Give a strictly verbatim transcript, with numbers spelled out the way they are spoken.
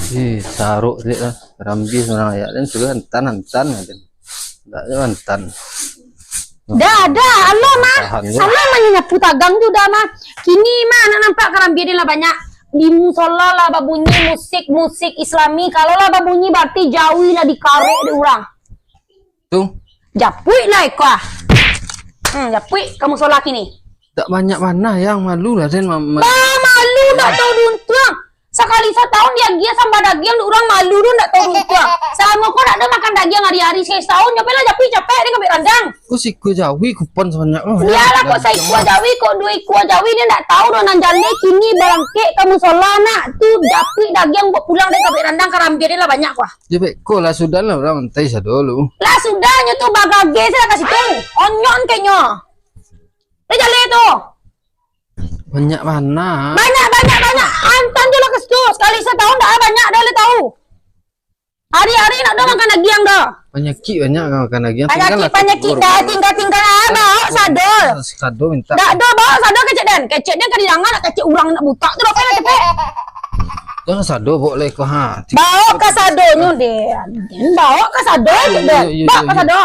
Ih, sarok silik lah. Karambia surang ayak den sudah antan-antan aja. Ndak ada antan. Dah, dah, Allah mah. Tahan je. Allah mah nyapu tagang tu dah mah. Kini mah anak nampak karambia dia lah banyak. Di musola lah babunyi musik-musik Islami. Kalau lah babunyi berarti jawi lah dikarek dek urang. Tu, Japuik lah iko ah. Hmm, japuik ka musola kini. tak banyak panah yang malu lah den. Ma- ma- Bah, malu ndak tahu diuntuang. Sakali satahun diagiah samba dagiang dek urang, malu tu ndak tahu diuntuang. Salamo ko ndak ado makan dagiang hari-hari, sakali satahun nyo lah japuik capek den ka ambiak randang. Kok sikua jawi kupon sebanyak tu? Bialah kok saikua jawi, kok duo ikua jawi, dia ndak tahu doh nan jaleh kini barangkek ka musola nak tu japuik dagiang buek pulang den ka ambiak randang, karambia dia lah banyak kuah. Dia baik ko lah sudah lah urang antai sado lu. Lah sudah nyo tu bagageh sajo ka situ. Onyok kek nyo. Dah jaleh tu. Banyak panah. Banyak, banyak, banyak. Antan je lah ka situ. Sakali satahun dak banyak dah lai tahu. Hari-hari ndak ado makan dagiang dah. Panyakik banyak kan makan dagiang. Panyakik, panyakik dah tinggal-tinggal ah, baok sado. Sado minta. Dak ado, baok sado kecek den. Kecek den ka didanga nak kecek urang nak butak tu dah pai lah capek. Jangan sado baok lai ko ha. Baok ka sadonyo den. Baok ka sado kecek den. Iya, iya, Baok iya, ka iya. Sado.